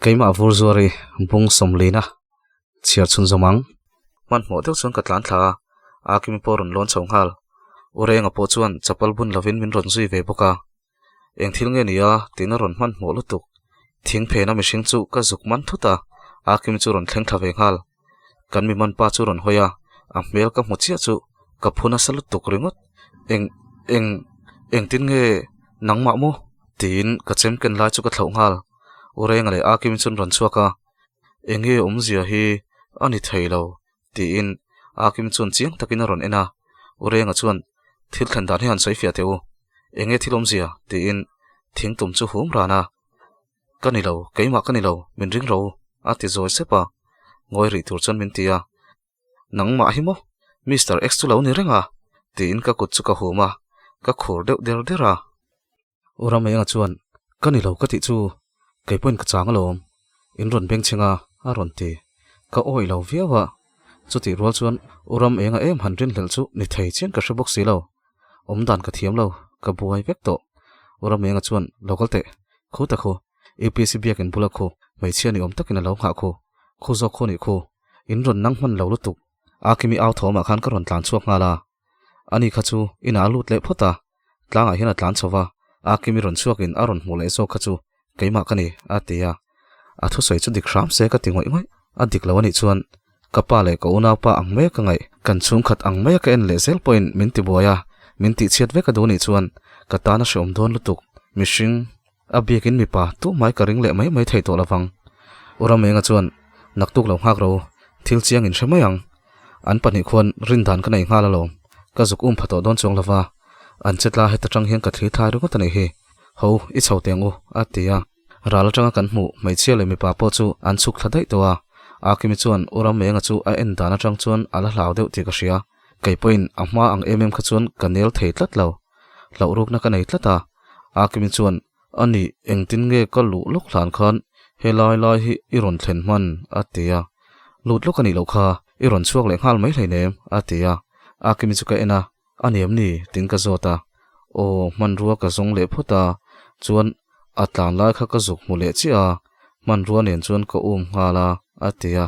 Keimah vur zuar i bung sawmlina chhiar chhun zawm ang. Hmanhmawh deuh chuan ka tlan thla a, Akimi pawh rawn lawn chho nghal. U Renga pawh chuan chapal bun lovin min rawn zui ve bawk a. Eng thil nge ni a? tiin a rawn hmanhmawh lutuk. Thing phena mihring chu ka zuk man thut a, Akimi chu rawn thleng thla ve nghal. Kan mi man pa chu rawn hawi a, a hmel ka hmu chiah chu ka phu nasa lutuk ringawt. Eng, eng, engtin nge nangmah maw? tiin ka chem ken lai chu ka thlauh nghal. U Renga leh Akimi chuan rawn chhuak a, Eng nge awmzia hi a ni thei lo tiin Akim chuan chiang takin a rawn en a, U Renga chuan thil thlen dan hi han sawi fiah teh u, eng nge thil awmzia tiin thing tum chu hum ran a, Ka ni lo, keimah ka ni lo, min ring ro a ti zawi sep a, ngawi rih tur chuan min ti a, Nangmah hi maw Mister X chu lo ni reng a tiin ka kut chu ka hum a, ka khur deuh der der a. U Ramenga chuan, Ka ni lo ka tih chu, kei pawhin ka chang alawm, in rawn beng chheng a, a rawn ti. Ka awih lo viau a, chutih rual chuan U Ramenga em han rinhlelh chu ni thei chian ka hre bawk si lo. Awm dan ka thiam lo, ka buai vek tawh. U Ramenga chuan, Lo kal teh, khu ta khu, UPC biakin bula khu, hmeichhia ni awm takin a lo nghah khu, khu zawk khu nih khu, in rawn nang hman lo lutuk, a kimi au thawmah khan ka rawn tlan chhuak nghal a. Ani kha chu inah a lut leh phawt a, tlangah hian a tlan chho va, a kimi rawn chhuakin a rawn hmuh leh zawk kha chu keimah ka ni, a ti a. A thusawi chu dik hram se ka ti ngawih ngawih, a dik lo anih chuan ka pa leh ka unaupa ang mai a ka ngaih, kan chhungkhat ang mai a ka en leh zel pawhin min ti buai a, min tihchhiat vek a duh nih chuan ka tan a hreawm dawn lutuk, mihring a biakin mipa tumai ka ring leh mai mai thei tawh lovang. U Ramenga chuan naktuk lo nghak ro, thil chiang in hre mai ang. An pahnih khuan rindan ka nei nghal alawm, ka zuk um pha tawh dawn chuang lova, an chetla heta tang hian ka thli thlai ringawt a nih hi. Ho, i chho teng u, a ti a. Ral atanga kan hmuh hmeichhia leh mipa pawh chu an chhuk thla daih tawh a. Akimi chuan U Ramenga chu a en dan atang chuan a la hlau deuh tih ka hria. Kei pawhin a hma ang em em kha chuan ka nel thei tlat lo. Hlauh rukna ka nei tlat a. Akimi chuan, A nih, engtin nge ka luh lawk hlan khan helai lai hi i rawn thlen hman? a ti a. Lut lawk a nih loh kha, i rawn chhuak leh nghal mai hleinem, a ti a. Akimi chu ka en a, A ni em ni? tiin ka zawt a. Aw, hmanrua ka zawng leh phawt a, chuan a tlan lai kha ka zuk hmu leh chiah a, hmanrua nen chuan ka um nghal a, a ti a.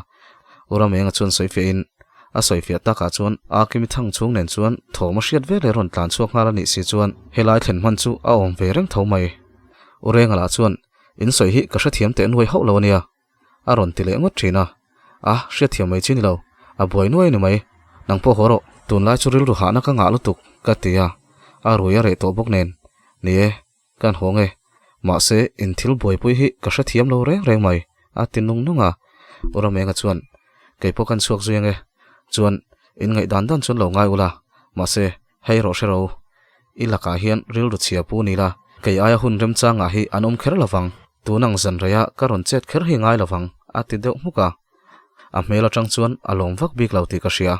U Ramenga chuan sawi fiahin, A sawi fiah takah chuan Akimi thang chhung nen chuan thawm a hriat vel leh rawn tlan chhuak nghal a nih si chuan helai thlen hman chu a awm ve reng tho mai. U Renga lah chuan, In sawi hi ka hrethiam teh nuai hauh lo a nia, a rawn ti leh ngawt thin a. A, hriatthiam mai chi ni lo, a buai nuai a ni mai. Nang pawh haw rawh, tunlai chu rilru hahna ka ngah lutuk, ka ti a. A rui a reh tawh bawk nen. Ni e, kan haw nge. Mahse, in thil buaipui hi ka hrethiam lo reng reng mai, a ti nung nung a. U Ramenga chuan, Kei pawh kan chhuak zui ange. Chuan, in ngaihdan dan chuan lo ngai ula. Mahse, hei rawh hre ro. I lakah hian rilru chhia pu ni la, kei aia hun remchangah hi an awm kher lovang. Tun ang zan reia ka rawn chet kher hi ngai lovang, a ti deuh hmuk a. A hmel atang chuan a lawm vak bik lo tih ka hria.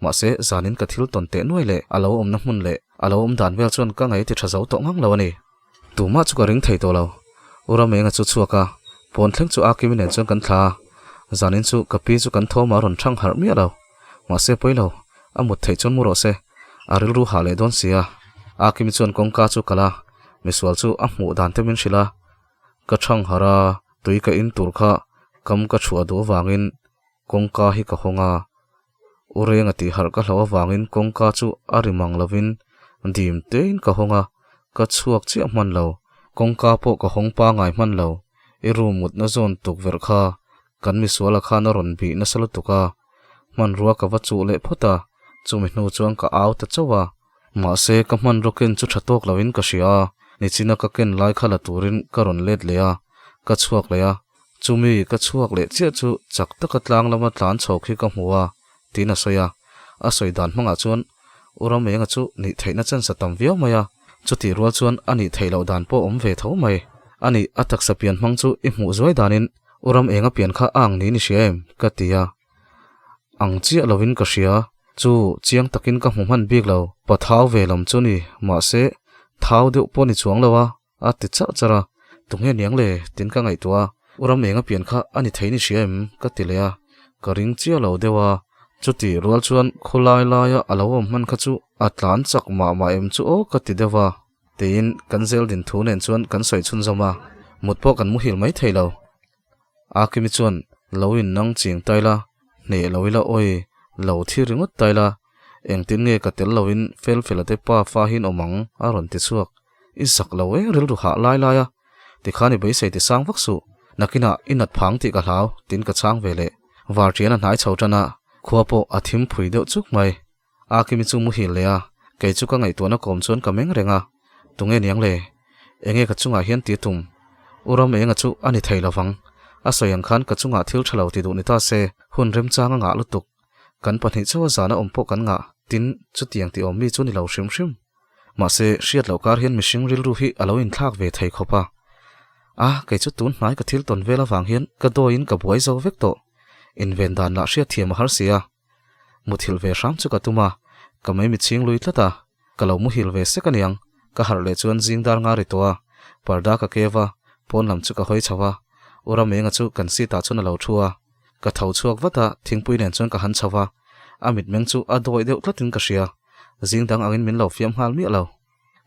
Mahse, zanin ka thil tawn teh nuai leh a lo awmna hmun leh a lo awm dan vel chuan ka ngaih ti tha zo tawh ngang lo a ni. Tumah chu ka ring thei tawh lo. U Ramenga chu chhuak a, pawn thleng chu Akimi nen chuan kan thla a. Zanin chu ka pi chu kan thawmah a rawn thang harh miah lo. Mahse pawi lo, a mut theih chuan mu rawh se, a rilru hah leh dawn si a. Akimi chuan kawngka chu kal a, misual chu a hmuh dan te min hrilh a. Ka thang harh a, tui ka in tur kha kam ka chhuah duh avangin kawngka hi ka hawng a. U Renga tih harh ka hlauh avangin kawngka chu a ri mang lovin dim tein ka hawng a, ka chhuak chiah hman lo. Kawngka pawh ka hawng pangai hman lo. I room mutna zawn tukverh kha kan misuala khan a rawn bih nasa lutuk a, hmanrua ka va chuh leh phawt a, chumi hnu chuan ka au ta chauh a. Mahse, ka hmanraw ken chu tha tawk loin ka hria a, nichina ka ken lai kha la turin ka rawn let leh a, ka chhuak leh a. Chumi ka chhuak leh chiah chu chak taka tlang lama tlan chhawk hi ka hmu a, tiin a sawi a. A sawi dan hmangah chuan U Ramenga chu nih theihna chance a tam viau mai a, chutih rual chuan a nih theih loh dan pawh awm ve tho mai. A nih, a taksa pian hmang chu i hmuh zuai danin. U ram enga pian kha a ang niin i hria em? ka ti a. Ang chiah lovin ka hria. Chu chiang takin ka hmu hman bik lo. Pa thau ve lam chu ni, mahse thau deuh pawh ni chuang lo a, a ti charh charh a. Tunge niang le? Tin ka ngaihtuah a. U ram enga pian kha a ni thei ni hria em? ka ti leh a. Ka ring chiah lo deuh a. Chuti rual chuan khawlai laia a lo awm hman kha chu a tlan chak mah mah em chu aw ka ti deuh a. Tiin kan zel din thu nen chuan kan sawi chhunzawm a, mut pawh kan muhil mai thei lo. Akimi chuan lo in nang ching tai la, hneh lo ila awi, lo thi ringawt tai la, engtin nge ka tel loin fel fela te pa fa hian awm ang a rawn ti chhuak. I zak lo e rilru hah lai lai a, tikhan i beisei ti sang vak suh, nakinah i nat phang tih ka hlau tiin ka chhang ve leh. Varṭian a hnai chho tan a, khua pawh a thim phui deuh chuk mai. A Kimi chu muhil leh a, kei chu ka ngaihtuahna kawm chuan ka meng reng a, Tunge niang le? Enge ka chungah hian ti tum? U Ram Enga chu a ni thei lovang. A sawi ang khan ka chungah thil tha lo ti duh ni ta se, hun remchang a ngah lutuk. Kan pahnih chaw a zana awm pawh kan ngah, tin, chutiang ti awm mi chu ni lo hrim hrim. Mahse, hriat loh kar hian mihring rilru hi a lo inthlak ve thei khawp a. A, kei chu tun hnai ka thil tawn vel avang hian ka dawiin ka buai zo vek tawh. Inven dan lah hriatthiam a har si a. Muthilh ve hram chu ka tum a, ka mei mitchhing lui tlat a, ka lo muhil ve sek aniang, ka harh leh chuan zing dar nga ri tawh a, parda ka kev a, pawn lam chu ka hawi chho a, U Ramenga chu kan seat ah chuan a lo thu a, ka tho chhuak vat a, thingpui nen chuan ka han chho a, a mitmeng chu a dawi deuh tlatin ka hria, zing dang angin min lo fiam nghal miah lo,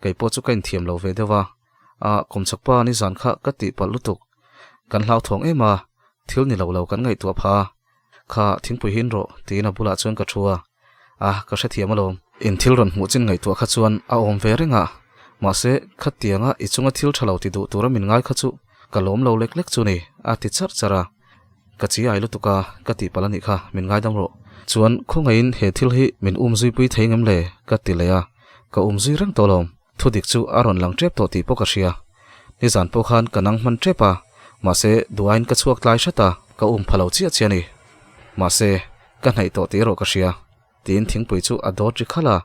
kei pawh chu ka inthiam lo ve deuh a, a kawmchhak pa nizan kha ka tihpalh lutuk, kan hlauthawng em a, thil ni lo lo kan ngaihtuah pha a. Kha thingpui hin rawh tiin a bulah chuan ka thu a, a ka hrethiam alawm. In thil rawn hmuh chin ngaihtuah kha chuan a awm ve reng a, mahse khatianga i chunga thil tha lo ti duh tura min ngai kha chu ka lawm lo lek lek chu ni a ti charh charh a. Ka chi ai lutuk a, ka tih palh a nih kha, min ngaidam rawh. Chuan khawngaihin he thil hi min um zui pui thei ngem le ka ti leh a, ka um zui reng tawh alawm. Thudik chu a rawn lang tep tawh tih pawh ka hria. Nizan pawh khan ka nang hman tep a, mahse duain ka chhuak tlai hrat a, ka um pha lo chiah chiah a ni. Mahse, ka hnaih tawh tih erawh ka hria, tiin thingpui chu a dawt ri khalh a.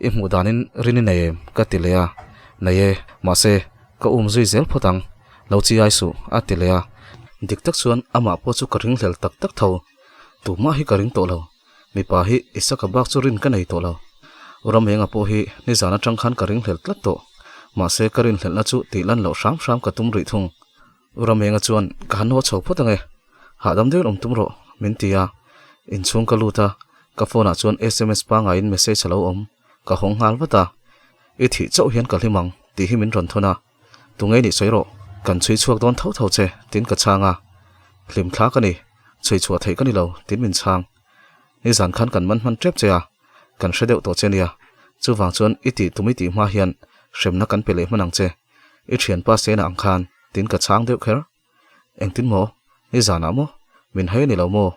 I hmuh danin rin i nei em? ka ti leh a. Nei e, mahse, ka um zui zel phawt ang, lo chi ai suh, a ti leh a. Dik tak chuan amah pawh chu ka ringhlel tak tak tho. Tumah hi ka ring tawh lo. Mipa hi Isaka bak chu rin ka nei tawh lo. U Ramenga pawh hi nizan atang khan ka ringhlel tlat tawh. Mahse ka rinhlelhna chu tih lan loh hram hram ka tum rih thung. U Ramenga chuan ka han haw chho phawt ange. Hahdam deuhin awm tum rawh, min ti a. Inchhung ka lut a, ka phone ah chuan sms pangaiin message a lo awm. Ka hawng nghal vat a. I thih chauh hian ka hlim ang, tih hi min rawn thawn a. Tunge nih sawi rawh, kan chhui chhuak dawn tho tho che, tiin ka chhang a. Hlim thla ka ni, chhui chhuah theih ka ni lo, tiin min chhang. Nizan khan kan man hman tep che a, kan hre deuh tawh che nia. Chuvang chuan i tih tum i tih hma hian hremna kan pe leh hman ang che. I thianpa Sena ang khan, tiin ka chhang deuh kher. Engtin maw? Nizanah maw? Min hai a ni lo maw?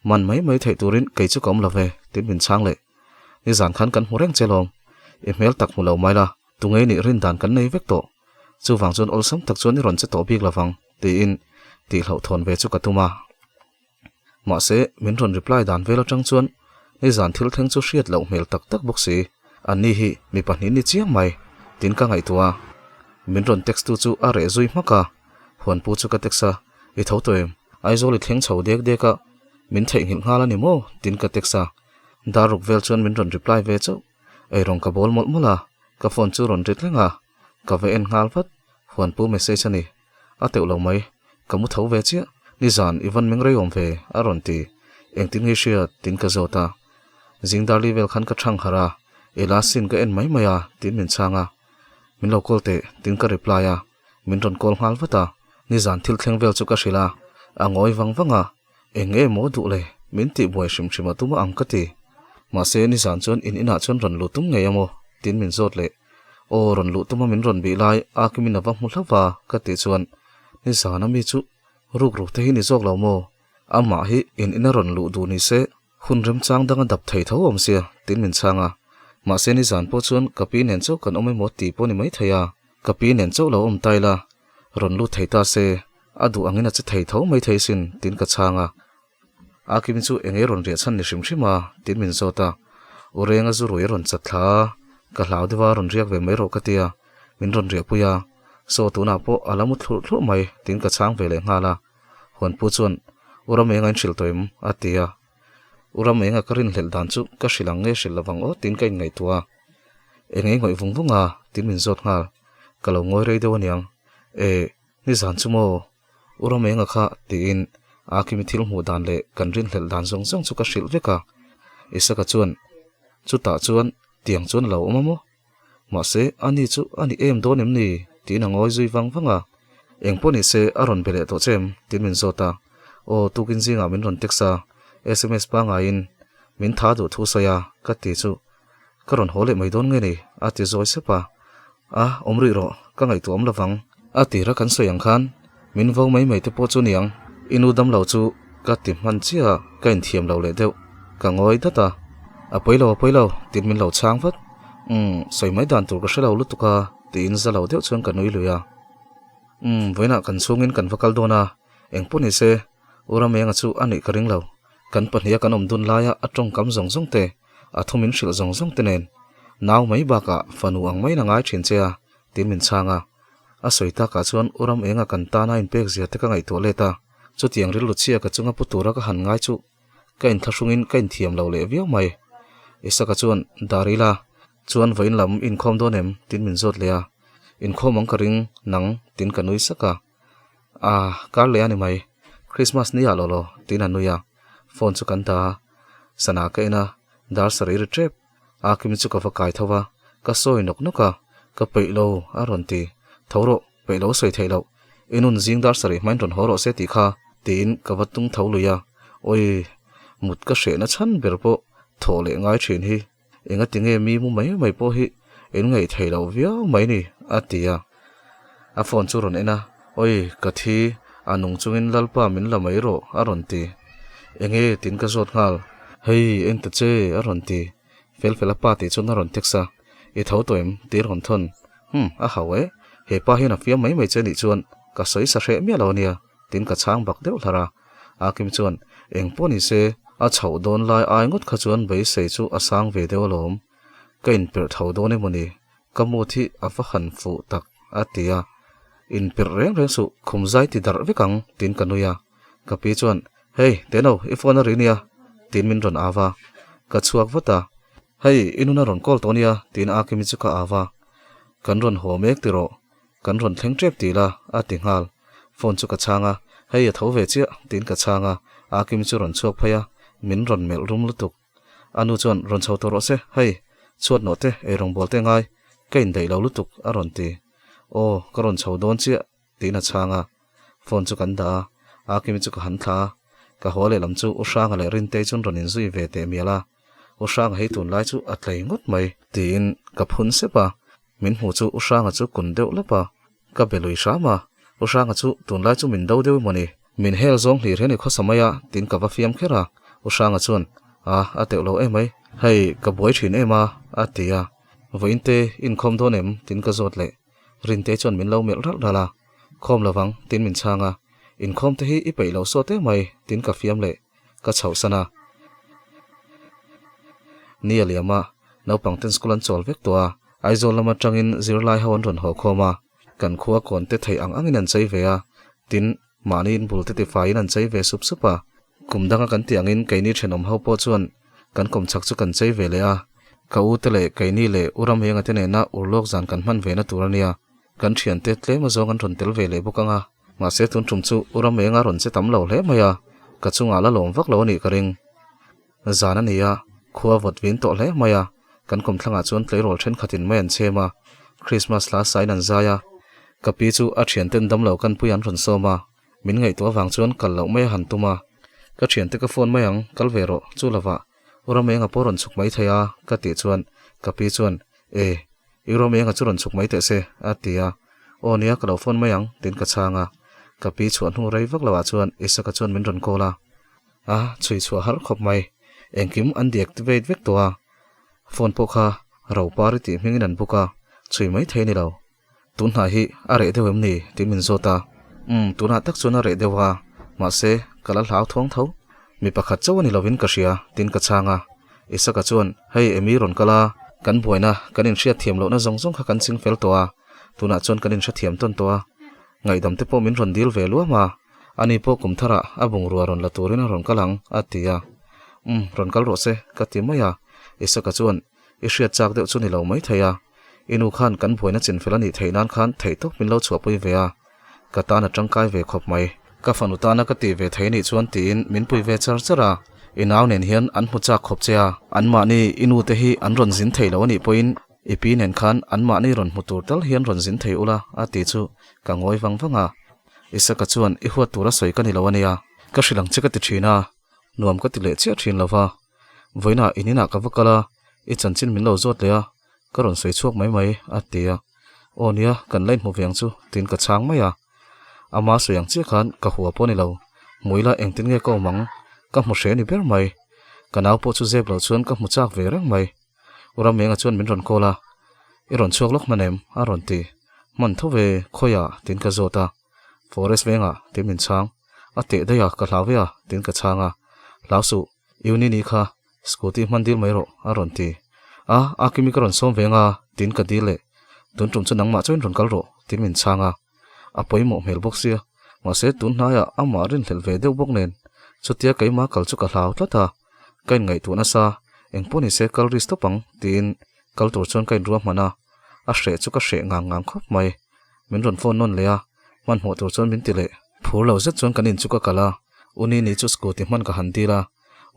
Man mai mai theih turin kei chu ka awm lo ve, tiin min chhang leh. Nizan khan kan hmu reng che lawm. I hmel tak hmu lo mai la. Tunge nih rin dan kan nei vek tawh. Chuvang chuan awlsam tak chuan i rawn che tawh bik lovang, tiin tihhlauh thawn ve chu ka tum a. Mahse, min rawn reply dan vel atang chuan nizan thil thleng chu hriat loh hmel tak tak bawk si. Anni hi mi pahnih ni chiang mai, tiin ka ngaihtuah a. Min rawn text tu chu a reh zui hmak a. Huanpu chu ka text a, I tho tawh em? Aizawl i thleng chho dek dek a, min theihnghilh nghal a ni maw? tiin ka text a. Dar ruk vel chuan min rawn reply ve chauh. Eirawng ka bawl mawlh mawlh a, ka phone chu rawn rit reng a, ka va en nghal vat, Huanpu message a ni, a teuh lo mai, ka mu tho ve chiah, nizan i van meng rei awm ve, a rawn ti, engtin nge hriat tiin ka zawt a, zing darli vel khan ka thang harh a, ela sin ka en mai mai a tiin min chhang a, min lo call teh tiin ka reply a, min rawn call nghal vat a, nizan thil thleng vel chu ka hrilh a, a ngawi vang vang a. Eng nge maw duh le? Min tih buai hrim hrim a tum a ang ka ti. Mahse, nizan chuan in inah chuan rawn luh tum ngei a maw? Tiin min zawt leh. Aw, rawn luh tuma min rawn bih lai a kimin a va hmu hlauh va ka tih chuan, Nizan a mi chu ruk ruk te hi ni zawk lo maw? Amah hi in ina rawn luh duh ni se, hun remchang dang a dap thei tho awm sia, tiin min chhang a. Mahse, nizan pawh chuan ka pi nen chauh kan awm emaw tih pawh ni mai thei a. Ka pi nen chauh lo awm ta ila, rawn lut thei ta se, a duh angin a che thei tho mai thei sin, tiin ka chhang a. Akim chu eng nge rawn riah chhan ni hrim hrim a, tiin min zawt a. U Renga zu rui a rawn chat thla a, ka hlau deuh a rawn riak ve mai rawh ka ti a, min rawn riahpui a. Saw tunah pawh a la mu thlurh thlurh mai, tiin ka chhang ve leh nghal a. Huanpu chuan, U Ramenga in hrilh tawh em? a ti a. U Ramenga ka rinhlelh dan chu ka hrilh ang nge hrilh lovang aw tiin ka inngaihtuah a. Eng ei ngawih vung vung a? tiin min zawt nghal. Ka lo ngawi rei deuh aniang. E, nizan chu maw? U Ramenga kha tiin Akimi thil hmuh dan leh kan rinhlelh dan zawng zawng chu ka hrilh vek a. Isaka chuan, Chutah chuan tiang chuan a lo awm a maw? Mahse, ani chu a ni em dawn em ni? tiin a ngawi zui vang vang a. Eng pawh ni se, a rawn be leh tawh che em? tiin min zawt a. Aw, tukin zingah min rawn text a, sms pangaiin min tha duh thu sawi a, ka ti chu ka rawn haw leh mai dawn nge ni? a ti zawi sep a. A, awm rih rawh, ka ngaihtuah awm lovang. A tira kan sawi ang khan min vo mai mai te pawh chu niang, i nu dam lo chu ka ti hman chiah a, ka inthiam lo leh deuh, ka ngawi dat a. A pawi lo, a pawi lo, tiin min lo chhang vat. Umm, sawi mai dan tur ka hre lo lutuk a, tiin za lo deuh chuan ka nui lui a. Umm, vawiinah kan chhungin kan va kal dawn a, eng pawh ni se, U Ramenga chu a nih ka ring lo. Kan pahniha kan awm dun laia a tawngkam zawng zawng te, a thu min hrilh zawng zawng te nen, nau mai bakah fanu ang maiin a ngai thin che a, tiin min chhang a. A sawi takah chuan U Ram Enga kan tana inpek zia te ka ngaihtuah let a, chutiang rilru chhia ka chunga pu tura ka han ngai chu ka inthlahrungin ka inthiam lo leh viau mai. Isaka chuan, Dar ila, chuan vawiin lam inkhawm dawn em? tiin min zawt leh a. Inkhawm ang ka ring nang, tiin ka nui sak a. Ah, kar leh a ni mai. Christmas ni ah lo lo, tiin a nui a. Phone chu kan dah a, sana ka en a, dar sarih ri tep. A kim chu ka va kai tho va, ka sawi nawk nawk a, ka peih lo a rawn ti. Tho rawh, peih lo sawi theih loh. I nun zing dar sarih hmain rawn haw rawh se tih kha, tiin ka va tung tho lui a. Awi, mut ka hrehna chhan ber pawh thawh leh ngai thin hi. Engati nge mi mu mai mai pawh hi in ngaih theih loh viau mai ni, a ti a. A phone chu rawn en a, Awi, ka thi, a nung chungin Lalpa min la mai rawh, a rawn ti. Enge tiin ka zawt nghal. Hei, en ta che, a rawn ti. Fel fel a pa tih chuan a rawn text a, I tho tawh em? tih a rawn thawn. Hum, a hau e. He pa hian a fiam mai mai che nih chuan ka sawi sa hreh miah lo a nia, tiin ka chhang bak deuh hlar a. Akim chuan, Eng pawh ni se, a chhoh dawn lai ai ngawt kha chuan beisei chu a sang ve deuh alawm. Ka inperh tho dawn emaw ni? Ka mut hi a va han fuh tak, a ti a. Inperh reng reng suh, khum zai ti darh vek ang, tiin ka nui a. Ka pi chuan, Hei, Teno, i phone a ri nia, tiin min rawn au a. Ka chhuak vat a. Hei, i nuna rawn call tawh nia, tiin Akimi chu ka au a. Kan rawn haw mek tiraw? Kan rawn thleng tep ti la, a ti nghal. Phone chu ka chhang a, Hei a tho ve chiah, tiin ka chhang a. Akimi chu rawn chhuak phei a, min rawn melh rum lutuk. A nu chuan, Rawn chho tawh rawh se, hei, chhuat nawh te, ei rawngbâwl te ngai, ka indaih lo lutuk, a rawn ti. Aw, ka rawn chho dawn chiah, tiin a chhang a. Phone chu kan dah a, Akimi chu ka han thla a. Ka haw lehlam chu U Hranga leh Rintei chuan rawn inzui ve teh mial a. U Hranga hei tunlai chu a tlei ngawt mai, tiin ka phun sep a. Min hmuh chu U Hranga chu kun deuh lawp a, ka be lui hram a. U Hranga chu tunlai chu min do deuh emaw ni? Min hel zawng hlir hian i khawsa mai a, tiin ka va fiam kher a. U Hranga chuan, A, a teuh lo emai. Hei, ka buai thin em a, a ti a. Vawiinte, inkhawm dawn em? tiin ka zawt leh. Rinte chuan min lo melh ralh ralh a. Khawm lovang, tiin min chhang a. Inkhawm te hi i peih lo sawt emai, tiin ka fiam leh. Ka chhohsan a. Ni a liam a, naupang ten school an chawl vek tawh a, Aizawl lam atangin zirlai ho an rawn haw khawm a, kan khua kawn te theih ang angin an chei ve a, tin, mahni in bul te tifaiin an chei ve sup sup a. Kum danga kan tih angin keini thenawm ho pawh chuan kan kawmchhak chu kan chei ve leh a, ka u te leh keini leh u Ramhenga te nena urlawk zan kan hman ve na tur a nia, kan thiante tlem azawng an rawn tel ve leh bawk ang a. Mahse tun tum chu U Ramenga rawn che tam lo hle mai a, ka chungah la lawm vak lo a nih ka ring. Zan a ni a, khua vawt vin tawh hle mai a, kan kawmthlangah chuan tleirawl thenkhatin mai an chhem a, Christmas hla sain an zai a. Ka pi chu a thianten damlo kanpui an rawn sawm a, min ngaihtuah avang chuan kal loh mai a han tum a. Ka thiante ka phone mai ang, kal ve rawh, chu lovah U Ramenga pawh rawn chhuk mai thei a, ka tih chuan ka pi chuan, E, i Ramenga chu rawn chhuk mai teh se, a ti a. Aw nia, ka lo phone mai ang, tiin ka chhang a. Ka pi chhuah hnu rei vak loah chuan Isaka chuan min rawn call a. A chhui chhuah har khawp mai. Engkim an deactivate vek tawh a. Phone pawh kha Ropari tih hmingin an book a, chhui mai thei a ni lo. Tun hnai hi a reh deuh em ni? Tih min zawt a. Umm, tunah tak chuan a reh deuh a, mahse, ka la hlau thawng tho. Mi pakhat chauh a ni lovin ka hria, tiin ka chhang a. Isaka chuan, Hei, Amy rawn kal a, kan buaina, kan inhriat thiam lohna zawng zawng kha kan ching fel tawh a, tunah chuan kan inhrethiam tawn tawh a. Ngaihdam te pawh min rawn dil ve luam a. Ani pawh kum tharah a bungrua rawn la turin a rawn kal ang, a ti a. Umm, rawn kal rawh se, ka ti mai a. Isaka chuan, I hriat chak deuh chu ni lo mai thei a. I nu khan kan buaina chinfel a nih theih nan khan theihtawp min lo chhuahpui ve a. Ka tan a tangkai ve khawp mai. Ka fanu tana ka tih ve thei nih chuan tiin min pui ve char char a. I nau nen hian an hmu chak khawp che a. Anmahni i nu te hi an rawn zin thei lo a nih pawhin i pi nen khan anmahni rawn hmu tur tal hian rawn zin thei ula a ti chu ka ngawi vang vang a. Isaka chuan i huat tura sawi ka ni lo a nia. Ka hrilh ang che ka ti thin a. Nuam ka ti leh chiah thin lo va. Vawiinah in inah ka va kal a, i chanchin min lo zawt leh a, ka rawn sawi chhuak mai mai, a ti a. Aw nia, kan la inhmu ve ang chu, tiin ka chhang mai a. Ama sawi ang chiah khan ka hua pawh a ni lo, hmu ila engtin nge ka awm ang, ka hmu hre a ni ber mai. Ka nau pawh chu zep loh chuan ka hmu chak ve reng mai. U Ramenga chuan min rawn call a, I rawn chhuak lawk hman em? a rawn ti. Hman tho ve, khawiah? tiin ka zawt a. Forest vengah tiin min chhang. A teh daih a, ka hlau ve a, tiin ka chhang a. Hlau suh, i uni ni kha scooty hman dil mai rawh, a rawn ti. A, a kimi ka rawn sawm ve anga, tiin ka dil leh. Tun tum chu nangmah chuan rawn kal rawh, tiin min chhang a. A pawimawh hmel bawk sia, mahse tun hnaiah amah rinhlelh ve deuh bawk nen, chutia keimah kal chu ka hlau tlat a. Ka inngaihtuah nasa, engpawh nise kal risk tawp ang, tiin kal tur chuan ka inruahman a. A hreh chu ka hreh ngang ngang khawp mai. Min rawn phone nawn leh a, hmanhmawh tur chuan min ti leh. Phur lo zet chuan kan in chu ka kal a, U Nini chu scooty hman ka han dil a,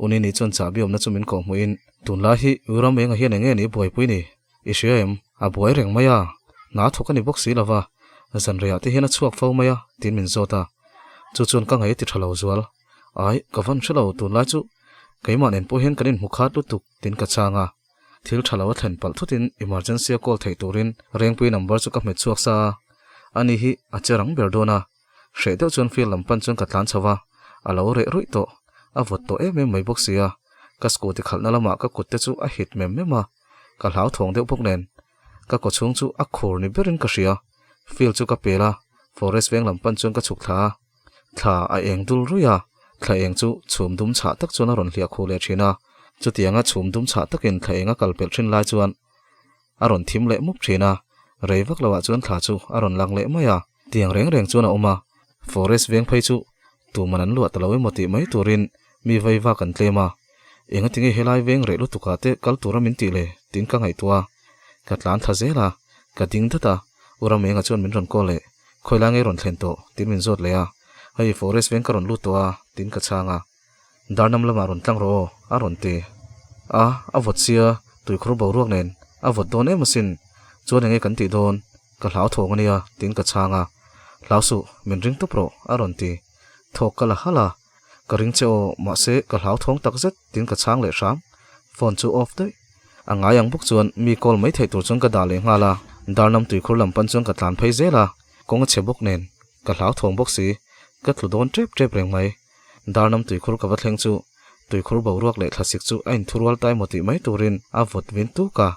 U Nini chuan chahbi awmna chu min kawh hmuhin, Tunlai hi U Ramenga hian eng nge ni buaipui ni? I hria em? A buai reng mai a, hna thawk a ni bawk si lo va, zanreiah te hian a chhuak fo mai a, tiin min zawt a. Chu chuan ka ngaih a ti tha lo zual. Ai, ka van hre lo, tunlai chu keimah nen pawh hian kan inhmu khat lutuk, tiin ka chhang a. Thil tha lo a thlen palh thutin emergency a call theih turin Rengpui number chu ka hmet chhuak sa a, ani hi a che rang ber dawn a, hreh deuh chuan field lam pan chuan ka tlan chho va, a lo reh ruih tawh, a vawt tawh em em mai bawk si a, ka scooty khalhna lamah ka kut te chu a hit mem mem a, ka hlauthawng deuh bawk nen ka kaw chhung chu a khur ni berin ka hria, field chu ka pel a, forest veng lam pan chuan ka chhuk thla a. Thla a eng dul ruih a, thla eng chu chhum dum chhah tak chuan a rawn hliah khuh leh thin a. Chutianga chhum dum chhah takin thla eng a kal pelh thin lai chuan a rawn thim leh mup thin a, rei vak loah chuan thla chu a rawn lang leh mai a. Tiang reng reng chuan a awm a, forest veng phei chu tuman an luah ta lo emaw tih mai turin mi vei vak an tlem a. Engatinge helai veng reh lutukah te kal tura min tih le? tiin ka ngaihtuah a. Ka tlan thla zel a, ka ding dat a, U Ramenga chuan min rawn call leh. Khawilai ngei rawn thlen tawh? tiin min zawt leh a. Hei forest veng ka rawn lut tawh a, tiin ka chhang a. Darnam lamah rawn tlang rawh aw, a rawn ti. A, a vawt sia, tuikhur boruak nen a vawt dawn em asin. Chuan enge kan tih dawn? Ka hlau thawng a nia, tiin ka chhang a. Hlau suh, min ring tawp rawh, a rawn ti. Thawk ka la halh a. Ka ring che aw, mahse ka hlau thawng tak zet, tiin ka chhang leh hram. Phone chu off daih. A ngai ang bawk chuan mi call mai theih tur chuan ka dah leh nghal a, Darnam tuikhur lam pan chuan ka tlan phei zel a, kawng a chhe bawk nen ka hlau thawng bawk si, ka tlu dawn tep tep reng mai. Darnam tuikhur ka va thleng chu tuikhur boruak leh thlasik chu a inthurual ta emaw tih mai turin a vawt vin tuk a,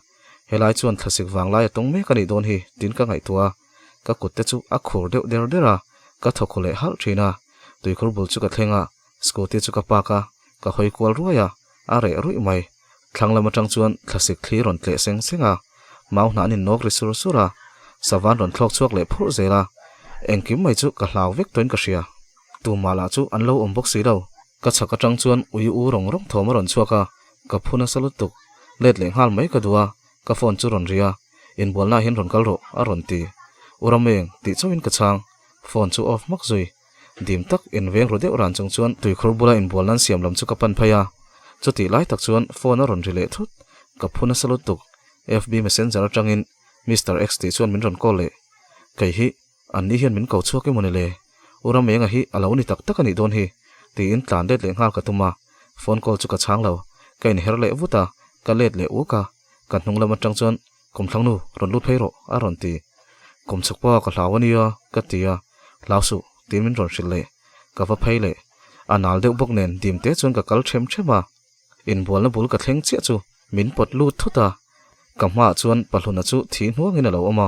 helai chuan thlasik vanglai a tawng mek a nih dawn hi tiin ka ngaihtuah a, ka kut te chu a khur deuh der der a, ka thaw khaw leh halh thin a, tuikhur bul chu ka thleng a, scooty chu ka park a, ka hawi kual ruai a, a reh ruih mai. Thlang lam atang chuan thlasik thli rawn tleh seng seng a, mau hnah an innawk ri sur sur a, savan rawn thlawk chhuak leh phurh zel a, engkim mai chu ka hlau vek tawhin ka hria. Tumah lah chu an lo awm bawk si lo. Ka chhak atang chuan ui u rawng rawng thawm a rawn chhuak a, ka phu nasa lutuk. Let leh nghal mai ka duh a, ka phone chu rawn ri a, Inbualnaah hian rawn kal rawh a rawn ti. U Rameng, tih chauhin ka chhang. Phone chu off hmak zui. Dim tak in veng ru deuh ran chung chuan tuikhur bula inbual nan siam lam chu ka pan phei a. Chutih lai tak chuan phone a rawn ri leh thut. Ka phu nasa lutuk. FB messenger atangin Mister X tih chuan min rawn call leh. Kei hi an ni hian min ko chhuak emaw ni le? U Ramenga hi a lo ni tak tak a nih dawn hi tiin tlan let leh nghal ka tum a. Phone call chu ka chhang lo. Ka inher leh vut a, ka let leh uk a. Ka hnung lam atang chuan Kumthlang nu, rawn lut phei rawh, a rawn ti. Kum chhuk pawha ka hlau a nia, ka ti a. Hlau suh, tiin min rawn hrilh leh. Ka va phei leh. A nal deuh bawk nen dim te chuan ka kal ṭhem ṭhem a. Inbualna bul ka thleng chiah chu min pawt lut thut a. Ka hmaah chuan Pahluna chu thi hnuangin a lo awm a.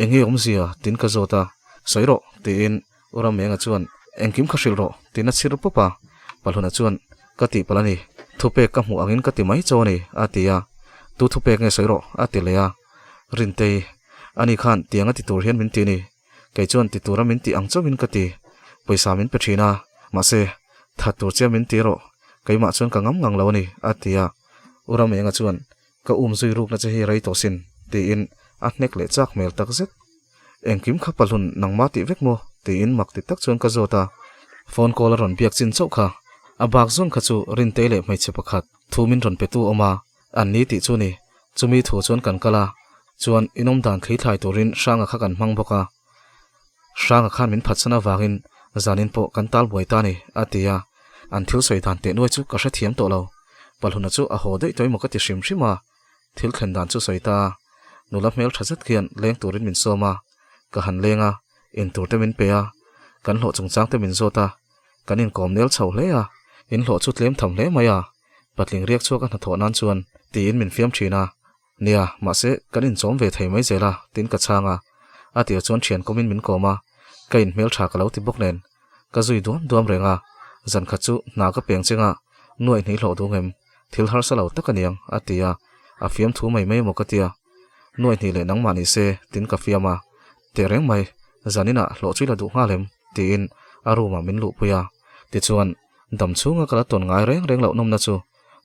Enge awmzia? tiin ka zawt a. Sawi rawh, tiin U Ramenga chuan, Engkim kha hrilh rawh, tiin a chhir pawp a. Pahluna chuan, Ka tih palh a ni. Thupek ka hmuh angin ka ti mai chaw a ni, a ti a. Tu thupek nge sawi rawh, a ti leh a. Rintei, Ani khan tiang a ti tur hian min ti a ni. Kei chuan ti tura min tih ang chauhin ka ti. Pawisa min pe thin a, mahse, that tur che min ti rawh, keimah chuan ka ngam ngang lo a ni, a ti a. U Ramenga chuan, Ka um zui rukna che hi rei tawh sin, tiin a hnek leh chak hmel tak zet. Engkim kha pahlun nangmah tih vek maw? tiin mak ti tak chuan ka zawt a. Phone call a rawn biak chin chauh kha. A bak zawn kha chu Rintei leh hmeichhe pakhat thu min rawn pe tu awm a, an ni tih chu ni. Chumi thu chuan kan kal a, chuan inawm dan thli thlai turin Hranga kha kan hmang bawk a. Hranga khan min phatsan avangin zanin pawh kan tal buai ta ni, a ti a. An thil sawi dan teh nuai chu ka hrethiam tawh lo. Pahluna chu a haw daih tawh emaw ka ti hrim hrim a. Thil thlen dan chu sawi ta a, nula hmel tha zet khian leng turin min sawm a, ka han leng a, in tur te min pe a, kan hlawh chungchang te min zawt a, kan inkawm nel chho hle a, in hlawh chu tlem tham hle mai a, patling riak chhuak a hnathawh nan chuan tiin min fiam thin a, nia, mahse kan inchawm ve thei mai zel a, tiin ka chhang a, a tir chuan thian kawmin min kawm a, ka inhmel tha ka lo ti bawk nen, ka zui duam duam reng a, zan khat chu hna ka peng cheng a, nuaih hnih hlawh duh ngem, thil harsa lo tak a niang, a ti a, a fiam thu mai mai emaw ka tia, nuaih hnih leh nangmah ni se, tin ka fiam a, teh reng mai, zaninah hlawh chu i la duh nghal em? tiin a room ah min luhpui a, tichuan dam chhunga ka la tawn ngai reng reng loh nawmna chu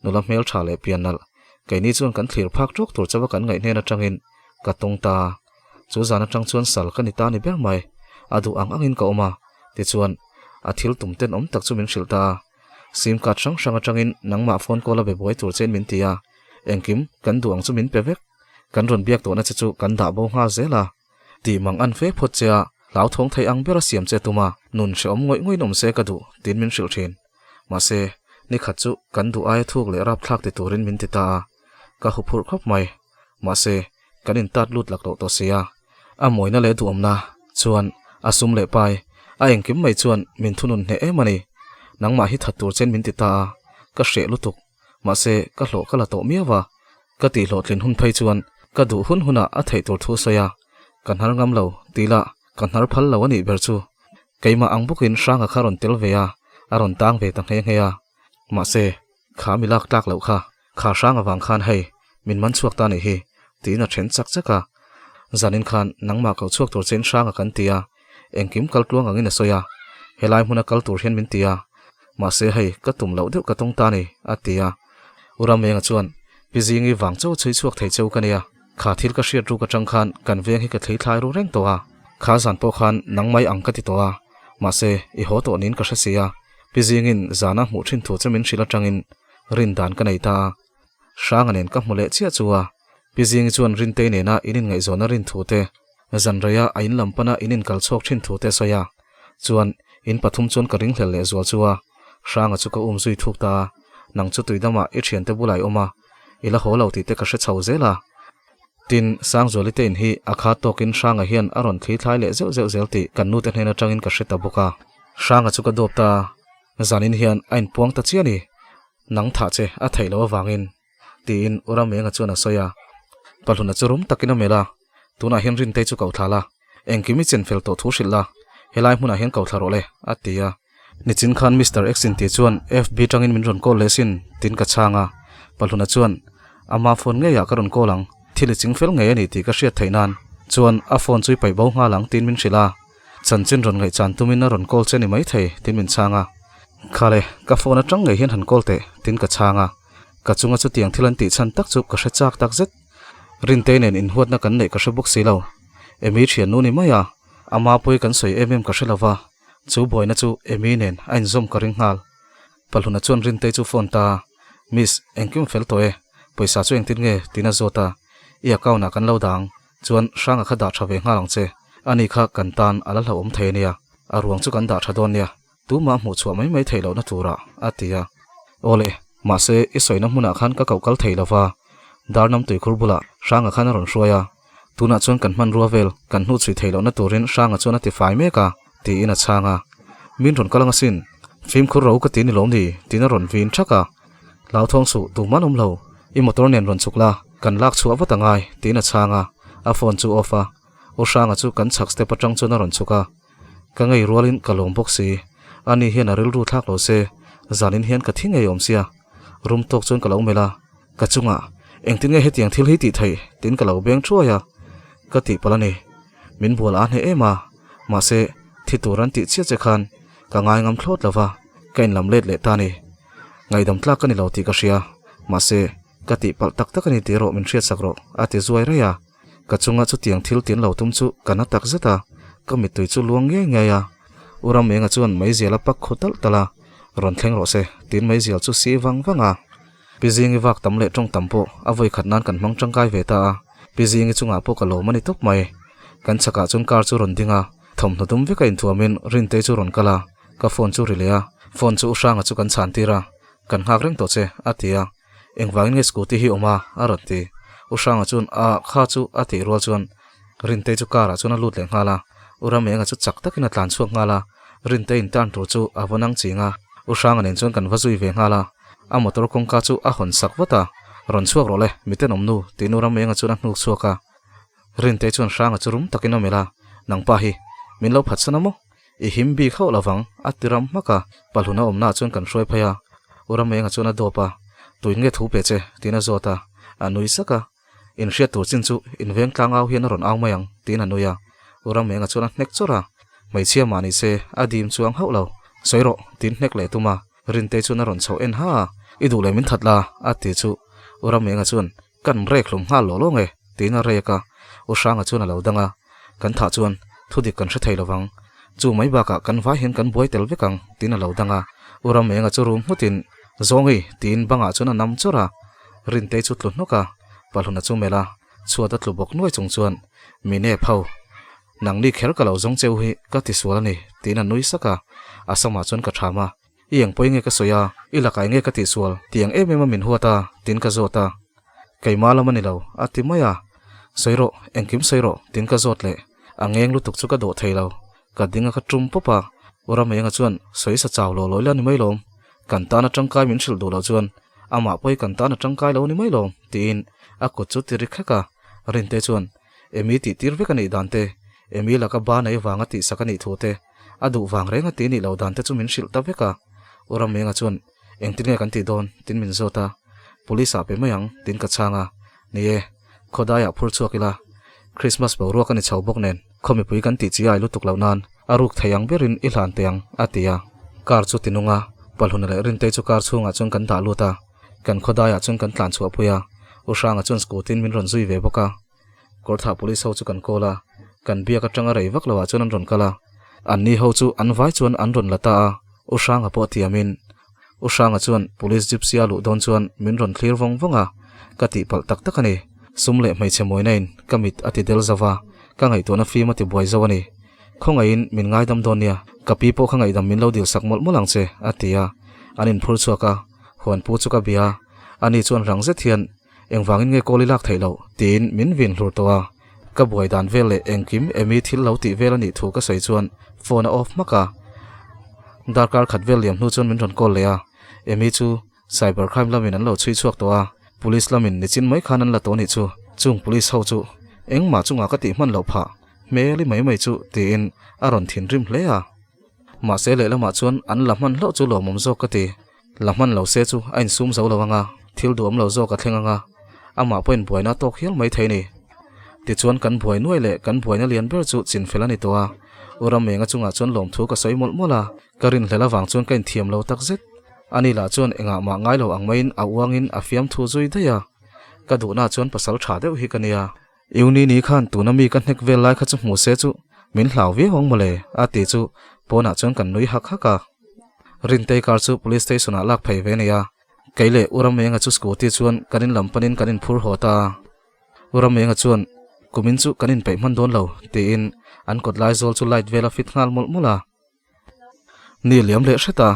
nula hmel tha leh pian nalh, keini chuan kan thlir phak tawk tur chauha kan ngaih hnen atangin ka tawng ta. Chu zan atang chuan sal ka ni ta ni ber mai. A duh ang angin ka awm a, tichuan a thil tum tenawm tak chu min hrilh ta a. Sim card hrang hrang atangin nangmah phone call a be buai tur chein min ti a, engkim kan duh ang chu min pe vek. Kan rawn biak tawhna che chu kan dah bo nghal zel a. Tih mang an fe phawt che a, hlauthawng thei ang bera siam che tum a, nun hrehawm ngawih ngawih in awm se ka duh tiin min hrilh thin. Mahse, nikhat chu kan duh aia thuk leh rapthlak ti turin min ti ta a, ka huphurh khawp mai. Mahse, kan intat lut lak loh tawh si a, a mawina leh duhawmna chuan a sum leh pai, a engkim mai chuan min thunun hneh em a ni. Nangmah hi that tur chen min ti ta a, ka hreh lutuk. Mahse, ka hlawh ka la tawh miau a, ka tih hlawhtlin hun phei chuan ka duh hun hunah a theih tur thu sawi a, ka hnar ngam lo tih lah ka hnar phal lo a nih ber chu. Keimah ang bawkin Hranga kha rawn tel ve a, a rawn tang ve ta nghe nghe a. Mahse, kha mi lak tlak loh kha, kha hrang avang khan hei, min man chhuak ta nih hi, tiin a then chak chak a. Zanin khan nangmah koh chhuak tur chein hranga kan ti a, engkim kal tluang angin a sawi a, helai hmuna kal tur hian min ti a, mahse hei ka tum loh deuh ka tawng ta ni, a ti a. U Ramenga chuan, Pi Zingi vang chauh chhui chhuak thei cheu ka nia, kha thil ka hriat ruk atang khan kan veng hi ka thlei thlai ru reng tawh a, kha zan pawh khan nang mai ang ka ti tawh a, mahse i haw tawh niin ka hre si a, Pi Zingin zana hmuh thin thu che min hrilh atangin rin dan ka nei ta a, Hranga nen ka hmu leh chiah chu a, Pi Zingi chuan Rintei nena in inngaihzawn a rin thu te, zanreia a in lam pana in inkal chhuak thin thu te a sawi a, chuan in pathum chuan ka ringhlel leh zual chu a, Hranga chu ka um zui thuk ta a, nang chu tuidamah i thiante bulah i awm a, i la haw lo tih te ka hre chho zel a. Tin, Sangzuali te in hi a kha tawkin Hranga hian a rawn thli thlai leh zeuh zeuh zel tih kan nute hnen atangin ka hre ta bawk a. Hranga chu ka dawp ta a, zanin hian a inpuang ta chiah a ni, nang thah che a theih loh avangin, tiin U Ramenga chuan a sawi a. Pahluna chu rum takin a melh a, tunah hian Rintei chu koh thla la, engkim i chen fel tawh thu hrilh la, helai hmunah hian koh thla rawh le, a ti a. Nichin khan Mister X inti chuan FB tangin min rawn call leh sin, tiin ka chhang a. Pahluna chuan, Ama phone ngeiah ka rawn call ang, thil i ching fel ngei a ni tih ka hriat theih nan chuan a phone chu i paih bo nghal ang, tiin min hrilh a. Chanchin rawn ngaihchan tumin a rawn call che ni maithei, tiin min chhang a. Khale, ka phone atang ngei hian han call teh, tiin ka chhang a. Ka chunga chutiang thil an tih chhan tak chu ka hre chak tak zet. Rintei nen inhuatna kan neih ka hre bawk si lo. Emi thiannu ni mai a, ama pawi kan sawi em em ka hre lo va, chu buaina chu Emi nen a inzawm ka ring nghal. Pahluna chuan Rintei chu phone ta a, Miss, engkim fel tawh e, pawisa chu engtin nge? tiin a zawt a, I account ah kan lo dah ang, chuan Hranga kha dah tha ve nghal ang che, ani kha kan tan a la hlauhawm thei ania, a ruang chu kan dah tha dawn nia. Tumah hmuh chhuah mai mai theih lohna turah, a ti a. Awle, mahse, i sawina hmunah khan ka koh kal thei lova, Darnam tuikhur bulah Hranga khan a rawn hruai a. Tunah chuan kan hmanrua vel kan hnuh chhui theih lohna turin Hranga chuan a ti fai mek a, tiin a chhang a. Min rawn kal ang asin, fimkhur ro ka ti ni lawm ni, tiin a rawn vin thak a. Hlauthawng suh, tumah an awm lo, i motor nen rawn chhuk la, kan lak chhuah vat angai, tiin a chhang a. A phone chu off a, U Hranga chu kan chhak step atang chuan a rawn chhuk a. Ka ngei rualin ka lawm bawk si. Ani hian a rilru thlak lo se, zanin hian ka thi ngei awm sia. Rum tawk chuan ka lo melh a, ka chungah, Engtin nge hetiang thil hi tih theih? tiin ka lo beng thuai a. Ka tih palh a ni. Min bual a hneh em a, mahse, thi tur an tih chiah che khan. Ka ngai ngam thlawt lo va, ka inlam let leh ta a ni. Ngaihdam tlak ka ni lo tih ka hria, mahse, ka tihpalh tak tak a ni tih erawh min hriatsak rawh, a ti zuai raih a. Ka chunga chutiang thil tin lo tum chu ka na tak zet a, ka mittui chu luang ngiai ngiai a. U Ramenga chuan meizial a pak khu talh talh a, Rawn thleng rawh se, tiin meizial chu si vang vang a. Pi Zingi vak tam leh tawng tam pawh a vawi khat nan kan hmang tangkai ve ta a, Pi Zingi chungah pawh ka lawm a ni tawp mai. Kan chhakah chuan car chu rawn ding a, thawmhnaw dum vek a inthuamin Rintei chu rawn kal a, ka phone chu ri leh a, phone chu U Hranga chu kan chhan tir a, Kan nghak reng tawh che, a ti a. Engvangin nge scooty hi awm a? a rawn ti. U Hranga chuan a kha chu a tih rual chuan Rintei chu car ah chuan a lut leh nghal a, U Ramenga chu chak takin a tlan chhuak nghal a, Rintei in turn tur chu a va nang ching a, U Hranga nen chuan kan va zui ve nghal a, a motor kawngka chu a hawn sak vat a, Rawn chhuak rawh le, miten awm nu, tiin U Ramenga chuan a hnuk chhuak a. Rintei chuan Hranga chu rum takin a melh a, Nangpa hi, min lo phatsan a maw? I him bik hauh lovang, a ti ram hmak a, Pahluna awmnaah chuan kan hruai phei a, U Ramenga chuan a dawp a, Tuin nge thu pe che? tiin a zawt a, a nui sak a, In hriat tur chin chu in veng tlang au hian a rawn au mai ang, tiin a nui a, U Ramenga chuan a hnek chawrh a, Hmeichhia mah ni se, a dim chuang hauh lo, sawi rawh, tiin hnek leh tum a, Rintei chuan a rawn chhoh en ha a, I duh leh min that la, a ti chu U Ramenga chuan, Kan rek hlum nghal lawh lawng e, tiin a rek a, U Hranga chuan a lo dang a, Kan thah chuan thu dik kan hre thei lovang, chu mai bakah kan vai hian kan buai tel vek ang, tiin a lo dang a, U Ramenga chu rum nghutin, Zawngi, tiin bangah chuan a nam chawrh a, Rintei chu tlu hnawk a, Pahluna chu melh a, chhuat a tlu bawk nuai chung chuan, Mine pho, nangni kher ka lo zawng cheu hi ka ti sual a ni, tiin a nui sak a, a samah chuan ka tham a. I eng pawi nge ka sawi a, i lakah eng nge ka tihsual tih ang em em a min huat a, tiin ka zawt a. Keimah lam a ni lo, a ti mai a. Sawi rawh, engkim sawi rawh, tiin ka zawt leh. A ngeng lutuk chu ka dawh thei lo. Ka ding a ka tum pawp a, U Ramenga chuan sawi sa chau lo lawi la ni mai lawm. Kan tan a tangkai min hrilh duh loh chuan amah pawi kan tan a tangkai lo ni mai lawm, tiin a kut chu ti ri khek a. Rinte chuan Emi tih tir vek a nih dan te, Emi laka ba nei vanga tihsak a nih thu te, a duh vang reng a ti nih loh dan te chu min hrilh ta vek a. U Ramenga chuan, Engtin nge kan tih dawn? tin min zawt a. Police ah pe mai ang, tin ka chhang a. Ni e, khawdaiah phur chhuak ila. Christmas boruak a ni chho bawk nen, khaw mipui kan tih chi ai lutuk loh nan a ruk thei ang berin i hlan teh ang, a ti a. Car chu ti nung a, Palhuna leh Rintei chu car chhungah chuan kan dah lut a. Kan khawdaiah chuan kan tlan chhuah pui a, U Hranga chuan scooty in min rawn zui ve bawk a. Kawrthah police ho chu kan call a, kan biak atanga rei vak loah chuan an rawn kal a. An ni ho chu an vai chuan an rawn la ta a, U Hranga pawh tiamin. U Hranga chuan police gypsy a luh dawn chuan min rawn thlir vawng vawng a, ka tihpalh tak tak a ni. Sum leh hmeichhe mawina in ka mit a ti del zo va, ka ngaihtuahna fim a ti buai zo a ni. Khawngaihin min ngaidam dawn nia, ka pi pawh kha ngaihdam min lo dilsak mawlh mawlh ang che, a ti a. An inphur chhuak a, huanpu chu ka bia a, ani chuan rang zet hian Engvangin nge kawl i lak theih loh? tiin min vin hlur tawh a. Ka buai dan vel leh engkim Amy thil lo tih vel a nih thu ka sawi chuan phone a off hmak a. Darkar khat vel liam hnu chuan min rawn call leh a, Amy chu cyber crime lamin an lo chhui chhuak tawh a, police lamin nichin mai khan an la tawh nih chu. Chung police ho chu engmah chungah ka tih hman loh phah hmel i mai mai chu tiin a rawn thinrim hle a. Mahse lehlamah chuan an la hman hlauh chu lawmawm zawk ka ti. La hman lo se chu a insum zo lo anga, thil duhawm lo zawk a thleng anga, amah pawhin buaina a tawk hial mai thei ni. Tichuan kan buai nuai leh kan buaina lian ber chu chinfel a ni tawh a, U Ramenga chungah chuan lawmthu ka sawi mawlh mawlh a, ka rinhlel avang chuan ka inthiam lo takzet. Ani lah chuan engah mah ngai lo ang maiin a uangin a fiamthu zui daih a, ka duhna chuan pasal tha deuh hi ka nia. Iuni ni khan tuna mi ka hnek vel lai kha chu hmu se chu min hlau viau ang mawle a ti chu pawnah chuan kan nui hak hak a. Rintei car chu police station ah lak phei ve a ni a, kei leh U Ramenga chu scooty chuan kan in lam panin kan inphur haw ta a. U Ramenga chuan kumin chu kan inpeih hman dawn lo tiin an kawt lai zawl chu light vel a fit nghal mawlh mawlh a. Ni liam leh hret a,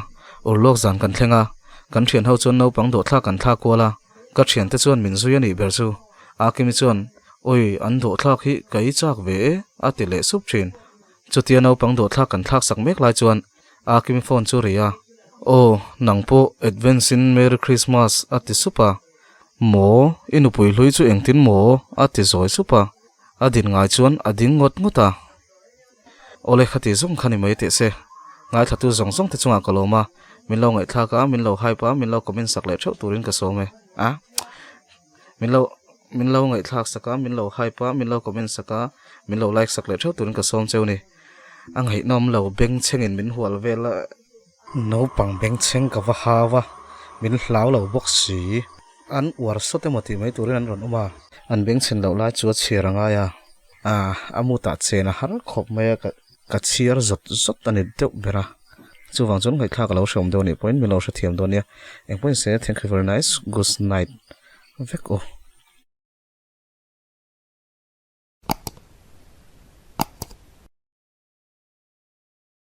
urlawk zan kan thleng a, kan thian ho chuan naupang dawhthlak kan thlak kual a, ka thiante chuan min zui a nih ber chu. Akimi chuan, Awi, an dawhthlak hi ka ei chak ve e, a ti leh sup thin. Chutia naupang dawhthlak kan thlak sak mek lai chuan Akimi phone chu ri a, Aw, nang pawh advance in Merry Christmas, a ti sup a. Maw, i nupui hlui chu engtin maw? a ti zawi sup a. A din ngai chuan a ding ngawt ngawt a. Awle khati zawng kha ni mai teh se. Ngaithlatu zawng zawng te chungah ka lawm a, min lo ngaihthlak a, min lo hype a, min lo comment sak leh theuh turin ka sawm e. A Min lo min lo ngaihthlak sak a, min lo hype a, min lo comment sak a, min lo like sak leh theuh turin ka sawm cheu ni. A ngaihnawm lo bengchhengin min hual vel a. Naupang bengchheng ka va hau a, min hlau lo bawk si. An uar sawt emaw tih mai turin an rawn awm a. An bengchhen loh lai chu a chhiar a ngai a, a mutah chen a har khawp mai a, ka chhiar zawt zawt a ni deuh ber a. Chuvang chuan ngaihthlak a lo hreawm deuh a nih pawhin min lo hrethiam dawn nia. Engpawhin se, thank you very nice, good night vek u.